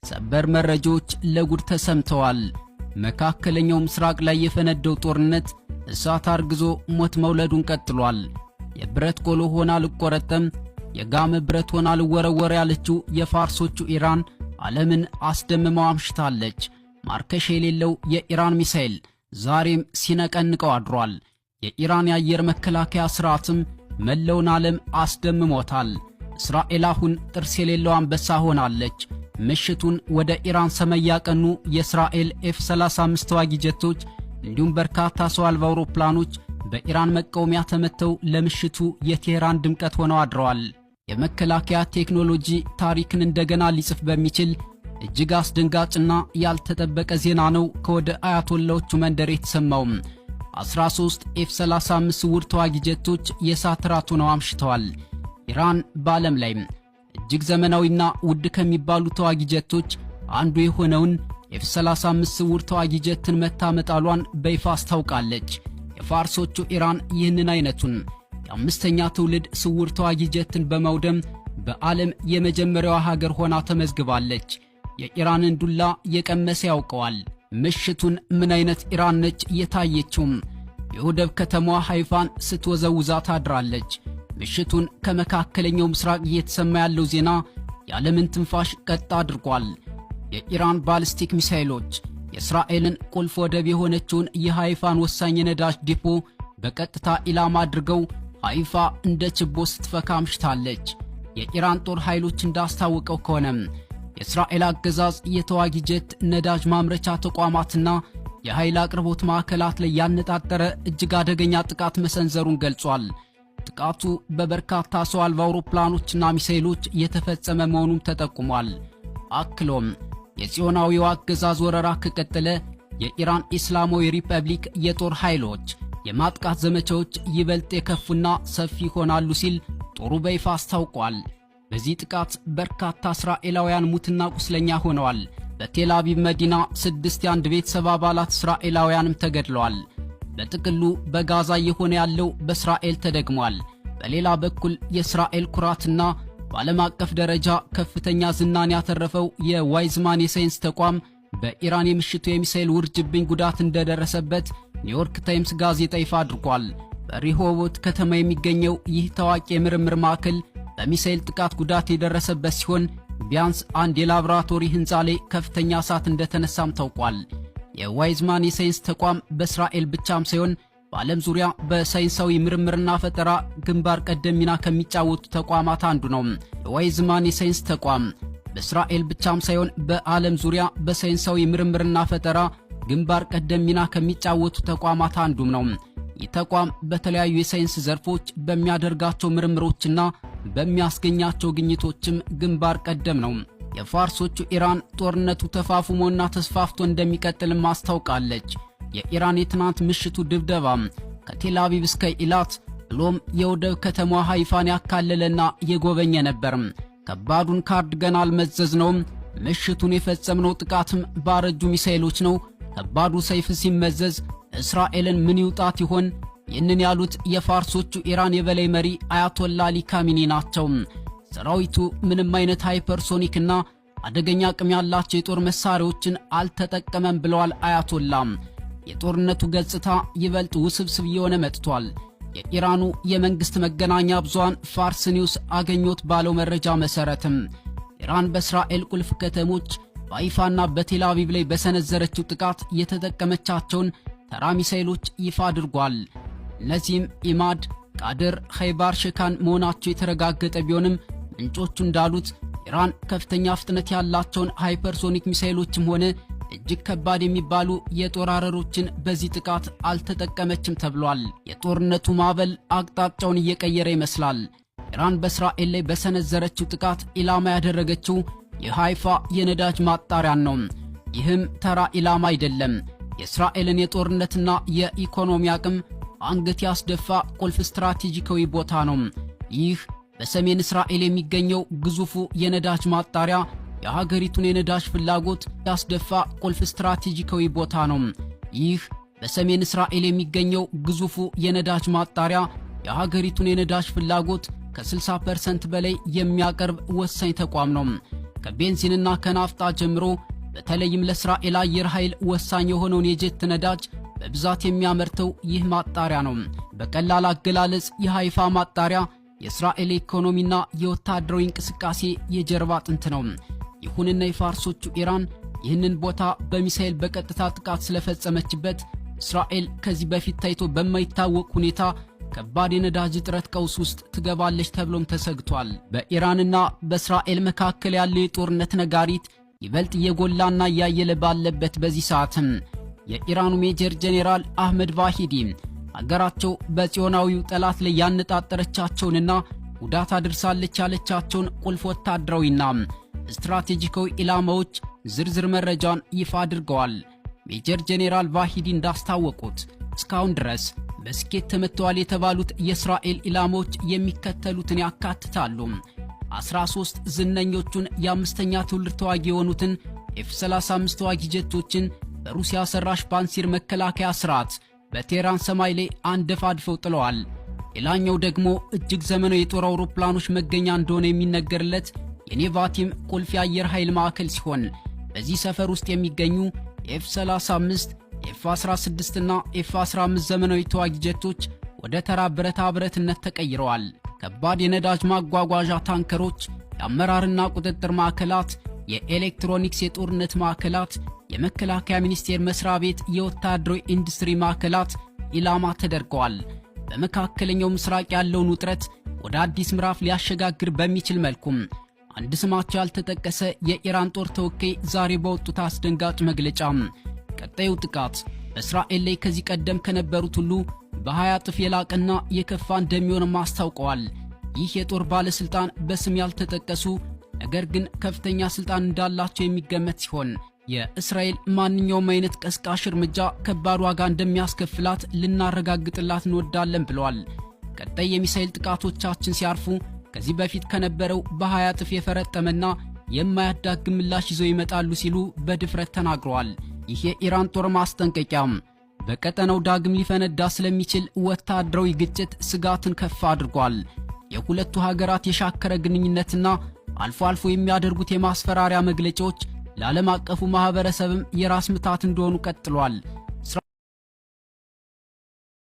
ሰበር መረጃዎች ለጉድ ተሰምተዋል። መካከለኛው ምስራቅ ላይ የፈነደው ጦርነት እሳት አርግዞ ሞት መውለዱን ቀጥሏል። የብረት ቆሎ ሆና አልቆረጠም፣ የጋመ ብረት ሆና አልወረወር ያለችው የፋርሶቹ ኢራን ዓለምን አስደምመው አምሽታለች። ማርከሻ የሌለው የኢራን ሚሳኤል ዛሬም ሲነቀንቀው አድሯል። የኢራን የአየር መከላከያ ሥርዓትም መላውን ዓለም አስደምሞታል። እስራኤል አሁን ጥርስ የሌለው አንበሳ ሆናለች። ምሽቱን ወደ ኢራን ሰማይ ያቀኑ የእስራኤል ኤፍ 35 ተዋጊ ጀቶች እንዲሁም በርካታ ሰው አልባ አውሮፕላኖች በኢራን መቃወሚያ ተመተው ለምሽቱ የቴህራን ድምቀት ሆነው አድረዋል። የመከላከያ ቴክኖሎጂ ታሪክን እንደገና ሊጽፍ በሚችል እጅግ አስደንጋጭና ያልተጠበቀ ዜና ነው ከወደ አያቶላዎቹ መንደር የተሰማው። 13 ኤፍ 35 ስውር ተዋጊ ጀቶች የእሳት ራት ሆነው አምሽተዋል። ኢራን በዓለም ላይ እጅግ ዘመናዊና ውድ ከሚባሉ ተዋጊ ጀቶች አንዱ የሆነውን ኤፍ 35 ስውር ተዋጊ ጀትን መታ መጣሏን በይፋ አስታውቃለች። የፋርሶቹ ኢራን ይህንን አይነቱን የአምስተኛ ትውልድ ስውር ተዋጊ ጀትን በማውደም በዓለም የመጀመሪያዋ ሀገር ሆና ተመዝግባለች። የኢራንን ዱላ የቀመሰ ያውቀዋል። ምሽቱን ምን አይነት ኢራን ነች የታየችውም? የወደብ ከተማዋ ሃይፋን ስትወዘውዛ አድራለች። ምሽቱን ከመካከለኛው ምስራቅ እየተሰማ ያለው ዜና የዓለምን ትንፋሽ ቀጥ አድርጓል። የኢራን ባሊስቲክ ሚሳይሎች የእስራኤልን ቁልፍ ወደብ የሆነችውን የሃይፋን ወሳኝ የነዳጅ ዲፖ በቀጥታ ኢላማ አድርገው ሃይፋ እንደ ችቦ ስትፈካ አምሽታለች። የኢራን ጦር ኃይሎች እንዳስታወቀው ከሆነም የእስራኤል አገዛዝ የተዋጊ ጀት ነዳጅ ማምረቻ ተቋማትና የኃይል አቅርቦት ማዕከላት ላይ ያነጣጠረ እጅግ አደገኛ ጥቃት መሰንዘሩን ገልጿል። ጥቃቱ በበርካታ ሰው አልባ አውሮፕላኖችና ሚሳይሎች የተፈጸመ መሆኑም ተጠቁሟል። አክሎም የጽዮናዊው አገዛዝ ወረራ ከቀጠለ የኢራን ኢስላማዊ ሪፐብሊክ የጦር ኃይሎች የማጥቃት ዘመቻዎች ይበልጥ የከፉና ሰፊ ይሆናሉ ሲል ጦሩ በይፋ አስታውቋል። በዚህ ጥቃት በርካታ እስራኤላውያን ሙትና ቁስለኛ ሆነዋል። በቴል አቪቭ መዲና 6 የአንድ ቤተሰብ አባላት እስራኤላውያንም ተገድለዋል። በጥቅሉ በጋዛ እየሆነ ያለው በእስራኤል ተደግሟል። በሌላ በኩል የእስራኤል ኩራትና በዓለም አቀፍ ደረጃ ከፍተኛ ዝናን ያተረፈው የዋይዝማን የሳይንስ ተቋም በኢራን የምሽቱ የሚሳኤል ውርጅብኝ ጉዳት እንደደረሰበት ኒውዮርክ ታይምስ ጋዜጣ ይፋ አድርጓል። በሪሆቦት ከተማ የሚገኘው ይህ ታዋቂ የምርምር ማዕከል በሚሳኤል ጥቃት ጉዳት የደረሰበት ሲሆን ቢያንስ አንድ የላቦራቶሪ ሕንፃ ላይ ከፍተኛ እሳት እንደተነሳም ታውቋል። የዋይዝማን የሳይንስ ተቋም በእስራኤል ብቻም ሳይሆን በዓለም ዙሪያ በሳይንሳዊ ምርምርና ፈጠራ ግንባር ቀደም ሚና ከሚጫወቱ ተቋማት አንዱ ነው። የዋይዝማን የሳይንስ ተቋም በእስራኤል ብቻም ሳይሆን በዓለም ዙሪያ በሳይንሳዊ ምርምርና ፈጠራ ግንባር ቀደም ሚና ከሚጫወቱ ተቋማት አንዱም ነው። ይህ ተቋም በተለያዩ የሳይንስ ዘርፎች በሚያደርጋቸው ምርምሮችና በሚያስገኛቸው ግኝቶችም ግንባር ቀደም ነው። የፋርሶቹ ኢራን ጦርነቱ ተፋፍሞና ተስፋፍቶ እንደሚቀጥልም አስታውቃለች። የኢራን የትናንት ምሽቱ ድብደባ ከቴል አቪቭ እስከ ኢላት ብሎም የወደብ ከተማዋ ሃይፋን ያካለለና የጎበኘ ነበር። ከባዱን ካርድ ገና አልመዘዝነውም። ምሽቱን የፈጸምነው ጥቃትም ባረጁ ሚሳኤሎች ነው። ከባዱ ሰይፍ ሲመዘዝ እስራኤልን ምን ይውጣት ይሆን? ይህንን ያሉት የፋርሶቹ ኢራን የበላይ መሪ አያቶላ አሊ ካሚኒ ናቸው። ሰራዊቱ ምንም አይነት ሃይፐርሶኒክና አደገኛ አቅም ያላቸው የጦር መሳሪያዎችን አልተጠቀመም ብለዋል አያቶላም። የጦርነቱ ገጽታ ይበልጥ ውስብስብ እየሆነ መጥቷል። የኢራኑ የመንግስት መገናኛ ብዙሃን ፋርስ ኒውስ አገኘሁት ባለው መረጃ መሰረትም ኢራን በእስራኤል ቁልፍ ከተሞች በሃይፋና በቴል አቪቭ ላይ በሰነዘረችው ጥቃት የተጠቀመቻቸውን ተራ ሚሳኤሎች ይፋ አድርጓል። እነዚህም ኢማድ፣ ቃድር፣ ኸይባር ሽካን መሆናቸው የተረጋገጠ ቢሆንም ምንጮቹ እንዳሉት ኢራን ከፍተኛ ፍጥነት ያላቸውን ሃይፐርሶኒክ ሚሳኤሎችም ሆነ እጅግ ከባድ የሚባሉ የጦር አረሮችን በዚህ ጥቃት አልተጠቀመችም ተብሏል። የጦርነቱ ማዕበል አቅጣጫውን እየቀየረ ይመስላል። ኢራን በእስራኤል ላይ በሰነዘረችው ጥቃት ኢላማ ያደረገችው የሃይፋ የነዳጅ ማጣሪያን ነው። ይህም ተራ ኢላማ አይደለም። የእስራኤልን የጦርነትና የኢኮኖሚ አቅም አንገት ያስደፋ ቁልፍ ስትራቴጂካዊ ቦታ ነው። ይህ በሰሜን እስራኤል የሚገኘው ግዙፉ የነዳጅ ማጣሪያ የሀገሪቱን የነዳጅ ፍላጎት ያስደፋ ቁልፍ ስትራቴጂካዊ ቦታ ነው። ይህ በሰሜን እስራኤል የሚገኘው ግዙፉ የነዳጅ ማጣሪያ የሀገሪቱን የነዳጅ ፍላጎት ከ60% በላይ የሚያቀርብ ወሳኝ ተቋም ነው። ከቤንዚንና ከናፍጣ ጀምሮ በተለይም ለእስራኤል አየር ኃይል ወሳኝ የሆነውን የጀት ነዳጅ በብዛት የሚያመርተው ይህ ማጣሪያ ነው። በቀላል አገላለጽ የሃይፋ ማጣሪያ የእስራኤል ኢኮኖሚና የወታደራዊ እንቅስቃሴ የጀርባ አጥንት ነው። ይሁንና የፋርሶቹ ኢራን ይህንን ቦታ በሚሳኤል በቀጥታ ጥቃት ስለፈጸመችበት እስራኤል ከዚህ በፊት ታይቶ በማይታወቅ ሁኔታ ከባድ የነዳጅ እጥረት ቀውስ ውስጥ ትገባለች ተብሎም ተሰግቷል። በኢራንና በእስራኤል መካከል ያለው የጦርነት ነጋሪት ይበልጥ እየጎላና እያየለ ባለበት በዚህ ሰዓትም የኢራኑ ሜጀር ጄኔራል አህመድ ቫሂዲ አገራቸው በጽዮናዊው ጠላት ላይ ያነጣጠረቻቸውንና ጉዳት አድርሳለች ያለቻቸውን ቁልፍ ወታደራዊና ስትራቴጂካዊ ኢላማዎች ዝርዝር መረጃን ይፋ አድርገዋል። ሜጀር ጄኔራል ቫሂዲ እንዳስታወቁት እስካሁን ድረስ በስኬት ተመትተዋል የተባሉት የእስራኤል ኢላማዎች የሚከተሉትን ያካትታሉ። 13 ዝነኞቹን የአምስተኛ ትውልድ ተዋጊ የሆኑትን F35 ተዋጊ ጀቶችን በሩሲያ ሰራሽ ፓንሲር መከላከያ ስርዓት በቴህራን ሰማይ ላይ አንደፋድፈው ጥለዋል። ሌላኛው ደግሞ እጅግ ዘመናዊ የጦር አውሮፕላኖች መገኛ እንደሆነ የሚነገርለት የኔቫቲም ቁልፍ የአየር ኃይል ማዕከል ሲሆን በዚህ ሰፈር ውስጥ የሚገኙ F35፣ F16 እና F15 ዘመናዊ ተዋጊ ጀቶች ወደ ተራ ብረታ ብረትነት ተቀይረዋል። ከባድ የነዳጅ ማጓጓዣ ታንከሮች፣ የአመራርና ቁጥጥር ማዕከላት፣ የኤሌክትሮኒክስ የጦርነት ማዕከላት፣ የመከላከያ ሚኒስቴር መስሪያ ቤት የወታደራዊ ኢንዱስትሪ ማዕከላት ኢላማ ተደርገዋል። በመካከለኛው ምስራቅ ያለውን ውጥረት ወደ አዲስ ምዕራፍ ሊያሸጋግር በሚችል መልኩም አንድ ስማቸው ያልተጠቀሰ የኢራን ጦር ተወካይ ዛሬ በወጡት አስደንጋጭ መግለጫ ቀጣዩ ጥቃት በእስራኤል ላይ ከዚህ ቀደም ከነበሩት ሁሉ በ20 እጥፍ የላቀና የከፋ እንደሚሆንም አስታውቀዋል። ይህ የጦር ባለስልጣን በስም ያልተጠቀሱ ነገር ግን ከፍተኛ ስልጣን እንዳላቸው የሚገመት ሲሆን የእስራኤል ማንኛውም አይነት ቀስቃሽ እርምጃ ከባድ ዋጋ እንደሚያስከፍላት ልናረጋግጥላት እንወዳለን ብለዋል። ቀጣይ የሚሳኤል ጥቃቶቻችን ሲያርፉ ከዚህ በፊት ከነበረው በ20 እጥፍ የፈረጠመና የማያዳግም ምላሽ ይዘው ይመጣሉ ሲሉ በድፍረት ተናግረዋል። ይህ የኢራን ጦር ማስጠንቀቂያም በቀጠናው ዳግም ሊፈነዳ ስለሚችል ወታደራዊ ግጭት ስጋትን ከፍ አድርጓል። የሁለቱ ሀገራት የሻከረ ግንኙነትና አልፎ አልፎ የሚያደርጉት የማስፈራሪያ መግለጫዎች ለዓለም አቀፉ ማህበረሰብም የራስ ምታት እንደሆኑ ቀጥሏል።